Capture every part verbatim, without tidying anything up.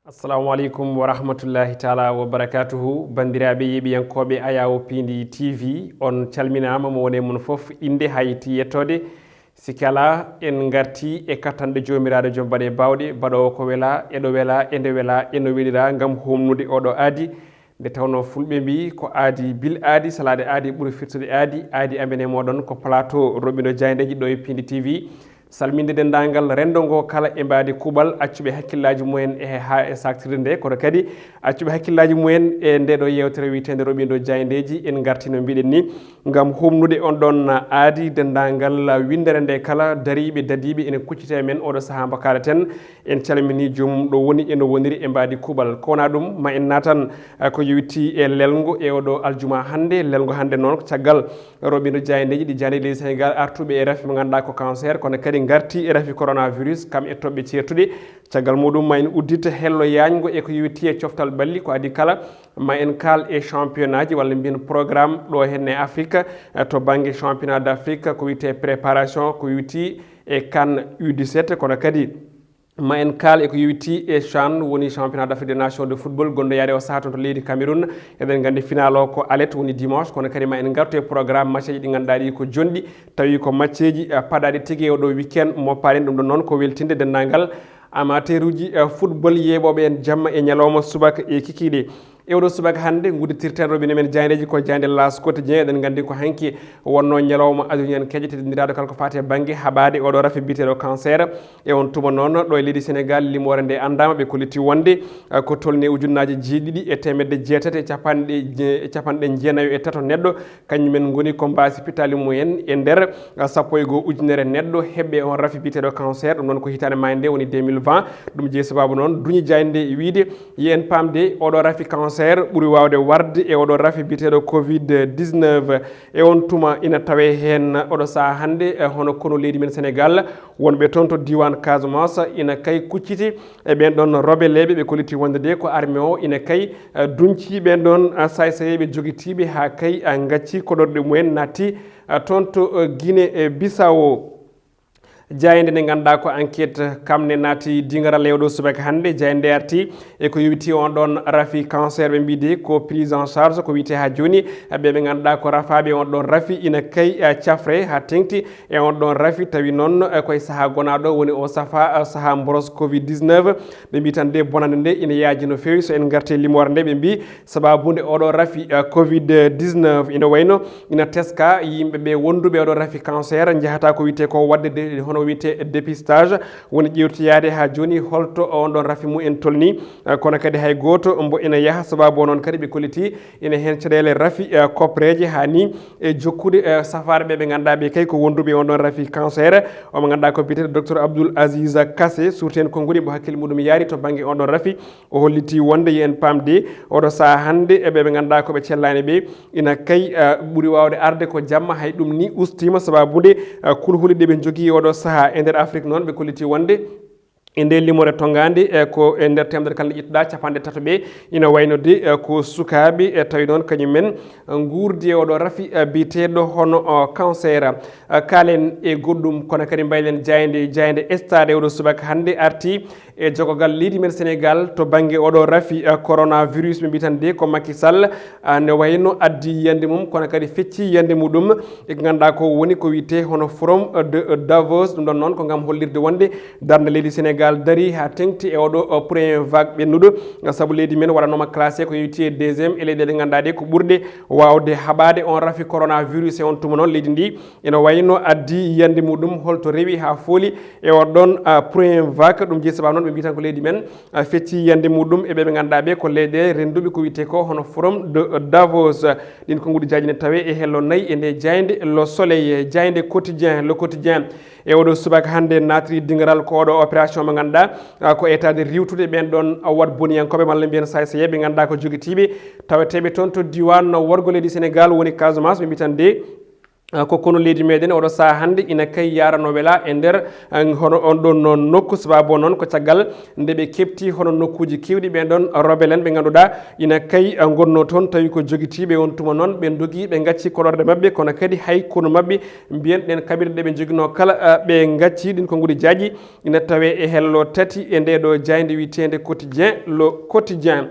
Assalamu aleykum wa rahmatullahi taala wa barakatuhu. Banndiraaɓe yeeɓiyankooɓe Ayawo Piindi T V, on calminaama, mo woni e mon fof innde hayti yettoode. Sikke alaa, en ngartii e kattanɗe Joomiraaɗo Joom Baɗe Baawɗe, baɗoowo ko welaa, e ɗo welaa, e nde welaa, e no welira, ngam humnude oɗo aadi. Nde tawnoo fulɓe mbii ko aadi bil aadi, salaade aadi ɓuri firtude aadi. Aadi amen e mooɗon ko plateau Roɓindo Jaayndeeji ɗo e Piindi T V. Salminde denndaangal renndo ngo kala e mbaadi kuuɓal, accuɓe hakkillaaji mumen e haa e saaktirde nde, kono kadi accuɓe hakkillaaji mumen e nde ɗo yeewtere wiyeteende Roɓindo Jaayndeeji. En ngartii no mbiɗen ni ngam humnude on ɗon aadi, denndaangal winndere nde kala, dariiɓe, dadiiɓe, ene kucciti e men oɗo sahaa mbo kaaleten. En calminii joomum ɗo woni e no woniri e mbaadi kuuɓal. Ko wonaa ɗum, ma en naatan, eh, ko yowitii e lelngo e oɗo aljuma hannde. Lelngo hannde noon ko caggal Roɓindo Jaayndeeji ɗi Jaayndeeji leydi Senegaal artuɓe e rafi mo ngannduɗaa ko cancer, kono kadi ngartii e rafi coronavirus, kam e toɓɓe ceertuɗe. Caggal muɗum ma en uddit hello yaañgo e ko yowitii e coftal ɓalli, ko adii kala ma en kaal e championnat ji walla mbiyen programme ɗo henne Afrique, eh, to bannge championnat d'Afrique ko wiyetee préparation, ko yowitii e CAN U dix-sept, kono kadi ma en kaal e ko yowitii e CHAN, woni championnat d'Afrique des nations de football, gonɗo yaade o sahaa toon to leydi Cameroun. Eɗen nganndi final o ko alet, woni dimanche, kono kadi ma en ngartu e programme match ji ɗi ngannduɗaa ɗi ko jonɗi, tawi ko match ji, eh, paɗaaɗi tigi e oɗo weekend mo paɗen. Ɗum ɗon noon ko weltinde denndaangal amateur uji, eh, football yeeɓooɓe en jamma e ñalawma subaka e kikiiɗe. E oɗo subaka hannde, ngudditirten roɓindo men jaayndeeji ko jaaynde L'As Quotidien. Eɗen nganndi ko hanki wonnoo ñalawma adunyankeejo teddindiraaɗo kala ko faati e bannge haɓaade oɗo rafi biyeteeɗo cancer. E on tuma noon, ɗo e leydi Senegaal, limoore nde anndaama, ɓe kolliti wonde, eh, ko tolni ujunnaaji jeeɗiɗi e teemedde jeetati e capanɗe je-, e capanɗe jeenayo e tato neɗɗo, kañum en ngoni ko mbaasi pitaali mumen e nder, eh, sappo e goo ujunere neɗɗo heɓɓe on rafi biyeteeɗo cancer. Ɗum noon ko hitaande maayde nde woni deux mille vingt. Ɗum jeyi sabaabu noon duñi jaaynde wiide, yo en paamde oɗo rafi cancer ɓuri waawde warde e oɗo rafi biyeteeɗo covid dix-neuf. E on tuma ina tawee heen oɗo sahaa hannde, eh, hono konu leydi men Senegaal, wonɓe toon to diiwaan Casamance ina kay kucciti e ɓeen ɗoon rebeleeɓe, ɓe kolliti wonde de ko armée o ina kay, eh, duñci ɓeen ɗoon, eh, saay-saayeeɓe jogitiiɓe haa kay, eh, ngacci koɗorɗe mumen, naatti, eh, toon to, eh, Guinée, eh, Bissau. Jaaynde nde ngannduɗaa ko Enquête, kam ne naati diigaral e oɗo subaka hannde. Jaaynde arti e ko yowitii on ɗoon rafi cancer, ɓe mbiyi de ko prise en charge, ko wiyetee haa jooni ɓe ɓe ngannduɗaa ko rafaaɓe on ɗoon rafi ina kay, eh, cafre haa teŋti e on ɗoon rafi, tawi noon, eh, koye sahaa gonaaɗo woni o safa, eh, sahaa mboros covid dix-neuf. Ɓe mbiyi tan de bonannde nde ina yaaji no feewi. So en ngartii limoore nde, ɓe mbiyi sabaabu nde oɗo rafi, eh, covid dix-neuf ina wayno ina teska yimɓe ɓe wonduɓe oɗo rafi cancer, njahata ko wiyetee ko waɗde de, hono wiyetee dépistage, woni ƴeewtoyaade haa jooni holto on ɗoon rafi mumen tolni. Eh, kono kadi hay gooto mbo ina yaha, sabaabu o noon kadi ɓe kolliti ina heen caɗeele rafi, eh, kopreeje haa ni e jokkude, eh, safaare ɓe ɓe ngannduɗaa ɓe kay ko wonduɓe on ɗoon rafi cancer. Omo ngannduɗaa ko biyeteeɗo docteur Abdoul Aziz Kassé, suurti heen konguɗi mbo hakkille muɗum yaari to bannge on ɗoon rafi. O hollitii wonde yo en paamde oɗo sahaa hannde e ɓe ɓe ngannduɗaa ko ɓe cellaani ɓe ina kay, eh, ɓuri waawde arde ko jamma, hay ɗum ni ustiima sabaabu nde, eh, kulhuli ɗe ɓe njogii oɗo sahaa. E nder Afrik noon ɓe kollitii wonde e nde limoore tonngaande, eh, ko e nder teemedere kala nde ƴettuɗaa, capanɗe tato ɓe ina wayno de, eh, ko sukaaɓe, eh, tawi noon kañum en, eh, nguurdi e oɗo rafi, eh, biyeteeɗo hono, oh, cancer. Eh, kaalen e goɗɗum, kono kadi mbaylen jaaynde, jaaynde Stade e oɗo subaka hannde arti e jogogal leydi men Senegaal to bannge oɗo rafi, eh, coronavirus, ɓe mbiyi tan de ko Macky Sall, ah, ne wayno addi yiyannde mum, kono kadi fecci yiyannde muɗum e ko ngannduɗaa ko woni ko wiyetee hono forum, eh, de, eh, Davos. Ɗum ɗon noon ko ngam hollirde wonde darnde leydi Senegaal darii haa teŋti e oɗo, eh, premier vague ɓennuɗo, eh, sabu leydi men waɗanooma classé ko yowiti e deuxième e leyɗeele ɗe ngannduɗaa ɗe ko ɓurɗe waawde haɓaade on rafi coronavirus. E on tuma noon leydi ndi ina wayno addi yiyannde muɗum, holto rewi haa fooli e on ɗon, ah, premier vague. Ɗum jeyi sabaabu noon ɓe mbiyi tan ko leydi men, ah, fecci yiyannde muɗum e ɓe ɓe ngannduɗaa ɓe ko leyɗe rennduɓe ko wiyetee ko hono forum de Davos. Ɗin konnguɗi jaaji ne tawee e hello nayi e nde jaaynde Le Soleil, jaaynde Quotidien, Le Quotidien. E oɗo subaka hannde naatiri dingaral ko oɗo opération mo ngannduɗaa, ah, ko etaade riiwtude ɓeen ɗon, ah, waɗ boniyankooɓe malla mbiyen saay-saayeeɓe ngannduɗaa ko jogitiiɓe taweteeɓe toon to diiwaan worgo leydi Senegaal woni Casamance, ɓe mbiyi tan de Ah, ko konu leydi meɗen oɗo saha hannde ina kay yarano wela e nder, ah, hono on ɗon noon nokku. Sababu o noon ko caggal nde ɓe keɓti hono nokkuuji keewɗi ɓen ɗon rebelle en ɓe ngannduɗaa ina kay, ah, ngonno toon, tawi ko jogitiiɓe on tuma noon ɓe ndogi ɓe ngacci koɗorɗe maɓɓe, kono kadi hay konu maɓɓe mbiyen ɗen kaɓirɗe ɗe ɓe njoginoo kala, ah, ɓe ngacci ɗin ko nguɗi jaaji. Ina tawe e hello tati e nde ɗo jaaynde wiyeteende Quotidien, Le Quotidien.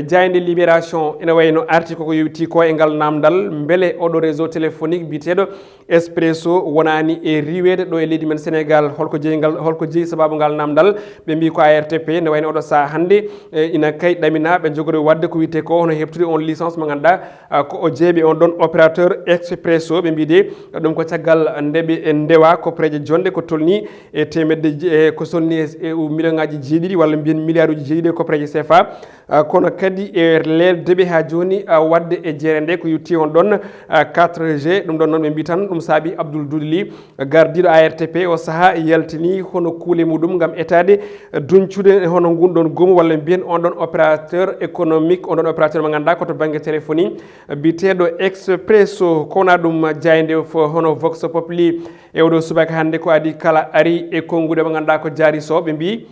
Jaaynde Libération ina wayno arti koko yowiti ko e ngal namdal, mbele oɗo réseau téléphonique biyeteeɗo Expresso wonani e riweede ɗo e leydi men Sénégal? Holko jeyi ngal, holko jeyi sababu ngal namdal? Ɓe mbi ko A R T P, nde wayno oɗo saha hannde, e, ina kay ɗamina ɓe jogori waɗde ko wiyete ko hono heɓtude on licence mo ngannduɗaa, a, ko o jeeɓi on ɗon opérateur Expresso. Ɓe mbi de ɗum ko caggal nde ɓe ndewa koppareeje jonɗe ko tolni e temedde je-, e ko tolni e, e million ngaji jeeɗiɗi walla mbiyen milliard uji jeeɗiɗi e koppareeje C F A. Ah, kono kadi e leerde ɓe haa jooni, ah, waɗde e jeere nde ko yowiti on ɗon, ah, quatre G. Ɗum ɗon noon ɓe mbi tan ɗum saabi Abdoul Doudou Ly, gardiiɗo A R T P o saha yaltini hono kuule muɗum ngam etaade, eh, duñcude hono ngun ɗon goomu walla mbiyen on ɗon opérateur économique, on ɗon opérateur mo ngannduɗaa ko to bannge téléphonie, eh, biyeteeɗo Expresso. Ko wona ɗum jaaynde fo hono Vox Populi e oɗo subaka hannde ko adi kala ari e konnguɗi mo ngannduɗaa ko jaari so ɓe mbi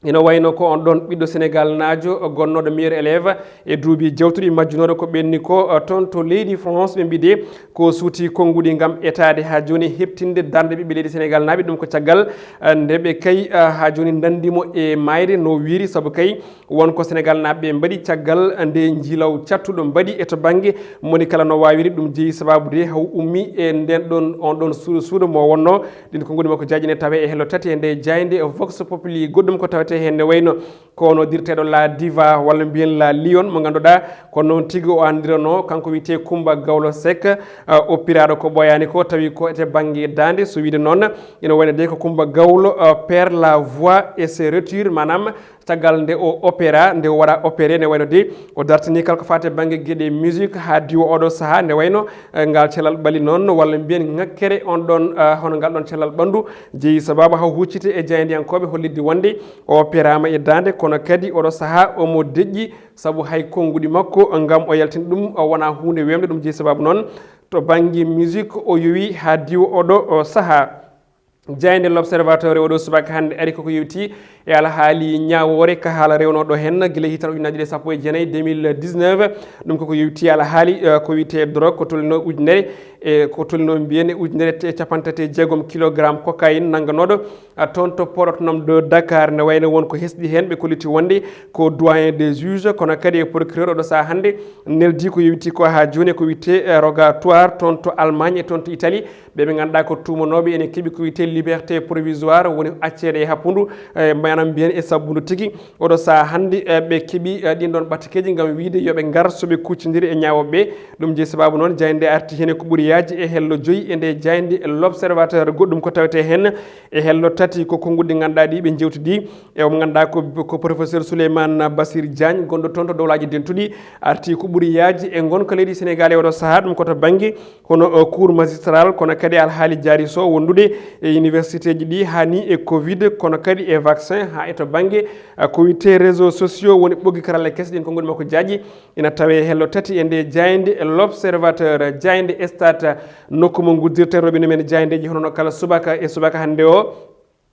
ina wayno ko on ɗon ɓiɗɗo Sénégal naajo gonnooɗo meilleur élève e duuɓi jawtuɗi majjunooɗo ko ɓenni ko, eh, toon to leydi France. Ɓe mbi de ko suuti konnguɗi ngam etaade haa jooni heɓtinde darnde ɓiɓɓe leydi Sénégal naaɓe. Ɗum ko caggal, eh, nde ɓe kay, eh, haa jooni ndanndi mo e maayde no wiiri, sabu kay won ko Sénégal naaɓe ɓe mbaɗi caggal nde njiilaw cattuɗo mbaɗi e to bannge moni kala no waawiri. Ɗum jeyi sababu de haw ummi e nden ɗon, on ɗon suuɗo suuɗo mo wonno ɗin konnguɗi makko jaaji ne tawe e hello tati e nde jaaynde Vox Populi. Goɗɗum ko tawete heen ne wayno ko ono dirteeɗo La Diva walla mbiyen La Lion mo ngannduɗaa ko noon tigi o anndirano, kanko wiyetee Coumba Gawlo Seck, ah, oppiraaɗo ko ɓooyaani ko, tawi ko e to bannge daande, so wiide noon ina wayno de ko Coumba Gawlo, ah, perd la voix et se retire, maanaam caggal nde o opéra, nde o waɗa opéré, ne wayno de o dartini kala ko faati e bannge geɗe musique haa diwa oɗo saha, nde wayno, eh, ngal cellal ɓali noon, walla mbiyen ŋakkere on ɗon, eh, hono ngal ɗon cellal ɓanndu, jeyi sababu haw huccite e jaayndiyankooɓe hollitde wonde o opéraama e daande, kono kadi oɗo saha omo deƴƴi sabu hay konnguɗi makko ngam o yaltina ɗum, o wona huunde weemde. Ɗum jeyi sababu noon to bannge musique o yowi haa diwa oɗo, o saha. Jaaynde L'Observateur e oɗo subaka hannde ari koko yewti e alhaali ñaawoore ka haala rewnooɗo heen gila hitan ujunaaji ɗiɗi e sappo e jeenayi, deux mille dix-neuf. Ɗum koko yewti alhaali, eh, ko wiyetee drogue, ko tolnoo ujunere e ko tolnoo mbiyen ujunere e capanɗe tati e jeegom kilogramme cocaïne nannganooɗo, ah, toon to Port Autonome de Dakar. Ne wayno won ko hesɗi heen, ɓe kolliti wonde ko doyen des juges, kono kadi e procureur oɗo saha hannde neldi ko yewti ko haa jooni ko wiyetee, eh, rogatoire toon to Allemagne e toon to Italie. Ɓe ɓe ngannduɗaa ko tuumanooɓe ene keɓi ko wiyetee liberté provisoire, woni acceede e hakkundu, eh, maanaam mbiyen e sabbundu tigi. Oɗo saha hannde, eh, ɓe keɓi, eh, ɗin ɗon ɓattekeeji ngam wiyde yo ɓe ngar so ɓe kuccondiri e ñaawooɓe ɓe. Ɗum jeyi sababu noon jaaynde arti heen e ko ɓuri yaaji e hello joyi e nde jaaynde L'Observateur. Goɗɗum ko tawetee heen e hello tati ko konnguɗi ngannduɗaa ɗi ɓe njewtidi e o mo ngannduɗaa ko, ko professeur Souleymane Bassir Diagne gonɗo toon to Dowlaaji Dentuɗi, arti ko ɓuri yaaji e ngonka leydi Sénégal e oɗo saha. Ɗum ko to bannge hono, eh, cours magistral, kono kadi alhaali jaari so wondude e universitéji ɗi, haa ni e covid, kono kadi e vaccin, haa e to bannge, eh, ko wiyetee réseaux sociaux, woni ɓoggi karalla kese ɗin, konnguɗi makko jaaji ina tawe hello tati e nde jaaynde L'Observateur. Jaaynde Stade, nokku mo nguddirten roɓino men jaayndeeji hono no kala subaka e subaka hannde o.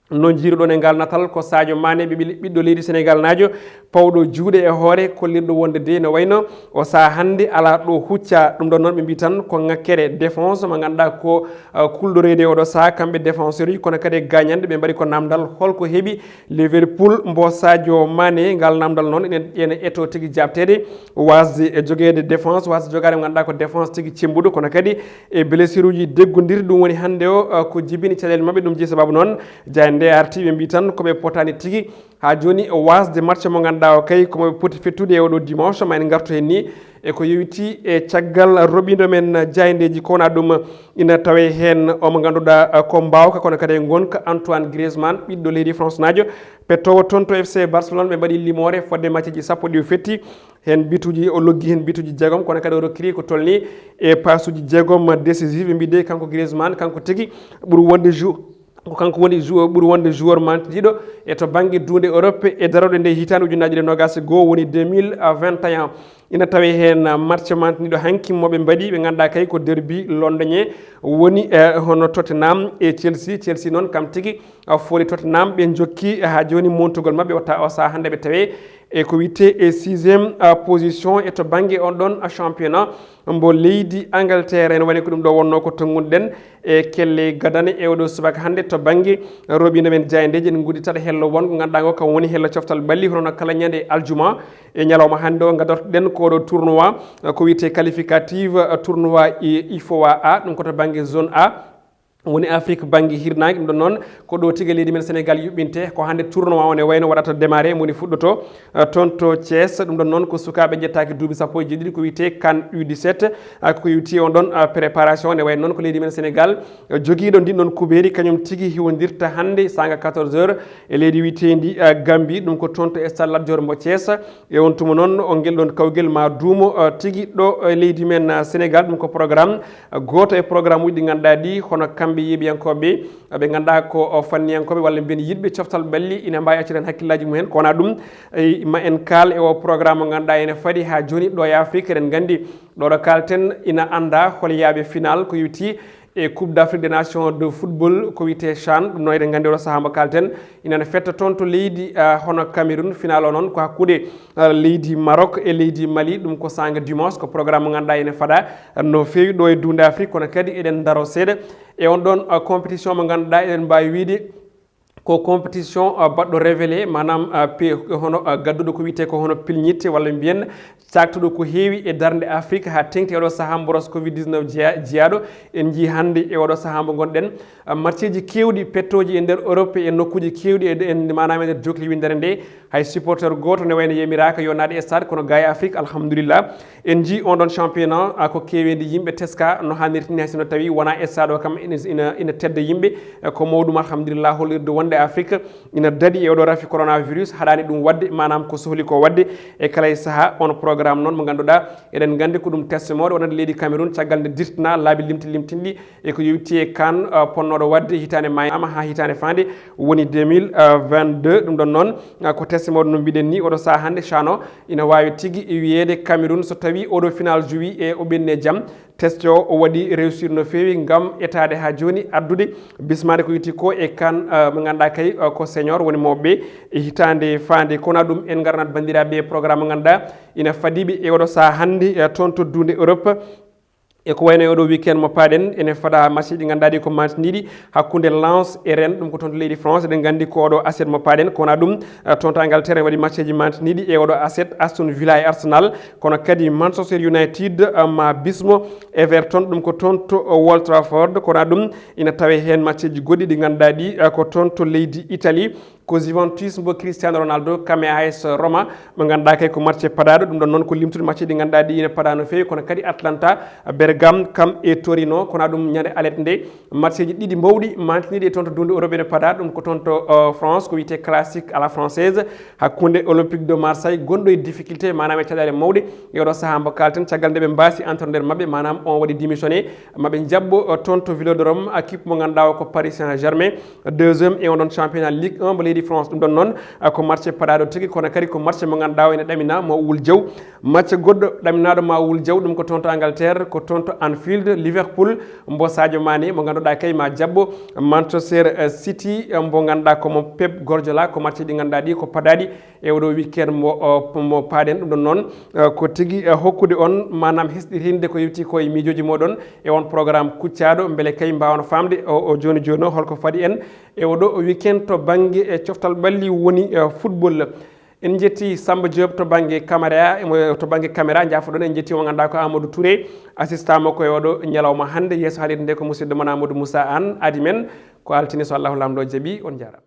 No njiiruɗon e ngal natal ko Sadio Mané, ɓiɓɓe-, ɓiɗɗo leydi Sénégal naajo, pawɗo juuɗe e hoore, kollirɗo wonde de no wayno o saha hannde alaa ɗo hucca. Ɗum ɗon noon ɓe mbi tan ko ŋakkere défense mo ngannduɗaa ko, uh, kulɗo reede oɗo saha kamɓe défenseur uji, kono kadi e gañanɗe ɓe mbaɗi ko namdal holko heɓi Liverpool mbo Sadio Mané. Ngal namdal noon ene, ene eto tigi jaabteede, wasde e jogeede défense, wasde jogaade mo ngannduɗaa ko défense tigi cemmbuɗo, kono kadi e blessure uji deggondirɗi. Ɗum woni hannde o, uh, ko jibini caɗeele maɓɓe. Ɗum jeyi sababu noon jaaynde nde arti ɓe mbi tan ko ɓe potani tigi haa jooni wasde match mo ngannduɗaa o kay ko mo ɓe poti fettude e oɗo dimanche. Ma en ngartu heen ni e ko yowiti e caggal roɓindo men jaayndeeji ko wona ɗum ina tawe heen o mo ngannduɗaa, uh, ko mbaawka kono kadi e ngonka Antoine Griezmann, ɓiɗɗo leydi France naajo, pettoowo toon to F C Barcelone. Ɓe mbaɗi limoore fodde matcheji sappo ɗi o fetti. Heen bituji, o loggi heen bituji jeegom, kono kadi o rokkiri ko tolni e pasuji jeegom décisive. Mbiɗe kanko Griezmann, kanko tigi ɓuri wonde jou-, Ko kanko woni joueur ɓuri wonde joueur mantidiiɗo e to bannge duunde Europe e darooɗe nde hitaande ujunnaji ɗiɗi e noogaas e goo, woni deux mille vingt et un. Ina tawe heen match mantidiiɗo hanki mo ɓe mbaɗi, ɓe ngannduɗaa kay ko derby londonien woni, eh, hono Tottenham e Chelsea. Chelsea noon kam tigi, ah, fooli Tottenham, ɓe njokki haa jooni montugol maɓɓe, wata o sahaa hannde ɓe tawe e ko wiyetee e sixième, ah, position e to bannge on ɗon, ah, championnat mbo leydi Angleterre. Ene wayno ko ɗum ɗo wonnoo ko tonngunoɗen e kelle gadane e oɗo subaka hannde to bannge roɓindo men jaayndeeji. En ngudditata hello won ko ngannduɗaa ngo kam woni hello coftal ɓalli, hono no kala ñande aljuma e ñalawma hannde o ngadortoɗen ko ɗo tournoi, eh, ko wiyetee qualificative, eh, tournoi I-, IFOA A, ɗum ko to bannge zone A. Woni Afrique bannge hirnaange, ɗum ɗon noon ko ɗo tigi leydi men Sénégal yuɓɓinte. Ko hannde tournoi o ne wayno waɗata démarré, woni fuɗɗoto, eh, toon to Thiès. Ɗum ɗon noon ko sukaaɓe jettaaki duuɓi sappo e jeeɗiɗi, ko wiyetee CAN U dix-sept, eh, ko yowti on ɗon, eh, préparation. Ne wayno noon ko leydi men Sénégal, eh, jogiiɗo ndin ɗon kubeeri, kañum tigi hiwondirta hannde saanga quatorze heures e leydi wiyeteendi, eh, Gambie. Ɗum ko toon to stade Lat Dior mbo Thiès. E on tuma noon, on ngel ɗon kawgel ma duumo, eh, tigi ɗo, eh, leydi men, eh, Sénégal. Ɗum ko programme, eh, gooto e programme uji ɗi ngannduɗaa ɗi, hono kamɓe yeeɓiyankooɓe, eh, ɓe ngannduɗaa ko, oh, fanniyankooɓe walla mbiyen yiɗɓe coftal ɓalli, ina mbaawi accirde heen hakkillaaji mum heen. Ko wonaa ɗum, eh, ma en kaal e o programme mo ngannduɗaa ene fadi haa jooni ɗo e Afrique. Eɗen nganndi ɗo ɗo kaalten ina anndaa hol yaaɓe final ko yowti e Coupe d'Afrique des Nations de football ko wiyetee CHAN. Ɗum noon eɗen nganndi oɗo sahaa mbo kaalten ina ne fetta toon to leydi, ah, hono Cameroun. Final o noon ko hakkunde, ah, leydi Maroc e leydi Mali. Ɗum ko saanga dimanche, ko programme mo ngannduɗaa ene fada no feewi ɗo e duunde Afrique, kono kadi eɗen ndaro seeɗa e on ɗon, ah, compétition mo ngannduɗaa eɗen mbaawi wiyde ko compétition, ah, baɗɗo révélé, maanaam, ah, pe-, hono, ah, gadduɗo ko wiyetee ko hono pilñitte walla mbiyen caaktuɗo ko heewi e darnde Afrique haa teŋti e oɗo sahaa mboros covid dix-neuf jeya-, jeyaaɗo. En njii hannde e oɗo sahaa mbo ngonɗen, ah, matcheeji keewɗi pettooji e nder Europe e nokkuuji keewɗi e, e, maanaam e nder jokli winndere nde. Hay supporter gooto ne wayno yamiraaka yo naat e stade, kono gaa e Afrique, alhamdulillah, en njii on ɗon championnat, ah, ko keeweendi yimɓe teska no haanirta ni, hay sinno tawi wonaa stade o kam ina, ina, ina tedda yimɓe. Eh, ko mawɗum, alhamdulillah, hollirde wonde Afrique ina daɗi e oɗo rafi coronavirus, haɗaani ɗum waɗde, maanaam ko sohli ko waɗde e kala e sahaa. On programme noon mo ngannduɗaa eɗen nganndi ko ɗum test mawɗo wonande leydi Cameroun, caggal nde dirtina laabi limti limtinɗi e ko yowiti e CAN, uh, ponnooɗo waɗde hitaande mayama haa hitaande faande woni deux mille vingt-deux. Ɗum ɗon noon, uh, ko test mawɗo no mbiɗen ni, oɗo sahaa hannde CHAN o ina waawi tigi wiyeede Cameroun so tawi oɗo final jowi e o ɓenni e jam. Test o, o waɗi réussir no feewi ngam etaade haa jooni addude bismaade ko yowiti ko e CAN, uh, mo ngannduɗaa kay, uh, ko senior woni mawɓe e hitaande faande. Kono ɗum en ngaranat banndiraaɓe e programme mo ngannduɗaa ina fadiɓe e oɗo sahaa hannde, uh, toon to duunde Europe. E ko wayno e oɗo weekend mo paaɗen, ene fada match ɗi ngannduɗaa ɗi ko mantiniiɗi hakkunde Lens e Rennes, ɗum ko toon to leydi France. Eɗen nganndi ko oɗo aset mo paaɗen, ko wonaa ɗum, eh, toon to Angleterre, en waɗi matcheeji mantiniiɗi e oɗo aset, Aston Villa e Arsenal, kono kadi Manchester United, eh, ma bismo Everton, ɗum ko toon to, eh, Old Trafford. Ko wonaa ɗum, ina tawe heen matcheeji goɗɗi ɗi ngannduɗaa ɗi, eh, ko toon to leydi Italie. Ko Juventus mbo Cristiano Ronaldo, kam e A S Roma, mo ngannduɗaa kay ko match paɗaaɗo. Ɗum ɗon noon ko limtude match ɗi ngannduɗaa ɗi ina paɗaa no feewi, kono kadi Atalanta Bergame, kam e Torino. Kono ɗum ñande alet nde, matcheeji ɗiɗi mawɗi mantiniiɗi e toon to duunde Europe ene paɗaa. Ɗum ko toon to, uh, France, ko wiyetee classique à la française, hakkunde Olympique de Marseille, gonɗo e difficulté, maanaam e caɗeele mawɗe. E oɗo sahaa mbo kaalten, caggal nde ɓe mbaasi entraîneur maɓɓe, maanaam on waɗi démissionné, maɓe njaɓɓo, uh, toon to Vélodrome, équipe mo ngannduɗaa o ko Paris Saint-Germain. Deuxième e on ɗon championnat Ligue un mo leydi France. Ɗum ɗon noon, ah, ko match paɗaaɗo tigi, kono kadi ko match mo ngannduɗaa o ene ɗamina mo Wul Jaw. Match goɗɗo ɗaminaaɗo ma Wul Jaw, ɗum ko toon to Angleterre, ko toon to Anfield, Liverpool, mbo Sadio Mané, mo ngannduɗaa kay ma jaɓɓo Manchester, eh, City, eh, mbo ngannduɗaa ko mo Pep Guardiola. Ko match ɗi ngannduɗaa ɗi ko paɗaaɗi e oɗo weekend mo, o, mo paaɗen. Ɗum ɗon noon, eh, ko tigi, eh, hokkude on, maanaam hesɗitinde ko yowti ko e miijooji moɗon e on programme kuccaaɗo, mbele kay mbaawan faamde o, o jooni jooni o holko fadi en e oɗo weekend to bannge e coftal ɓalli woni, eh, football. En njetti Samba Diop to bannge caméra, mo, to bannge caméra, njaafoɗon, en njetti mo ngannduɗaa ko Amadou Touré, assistant makko e oɗo ñalawma hannde. Yeeso haalirde nde ko musidɗo mon Amadou Moussa Anne, aadi men ko altine so Allahu Laamɗo jaɓi. On njaaraama.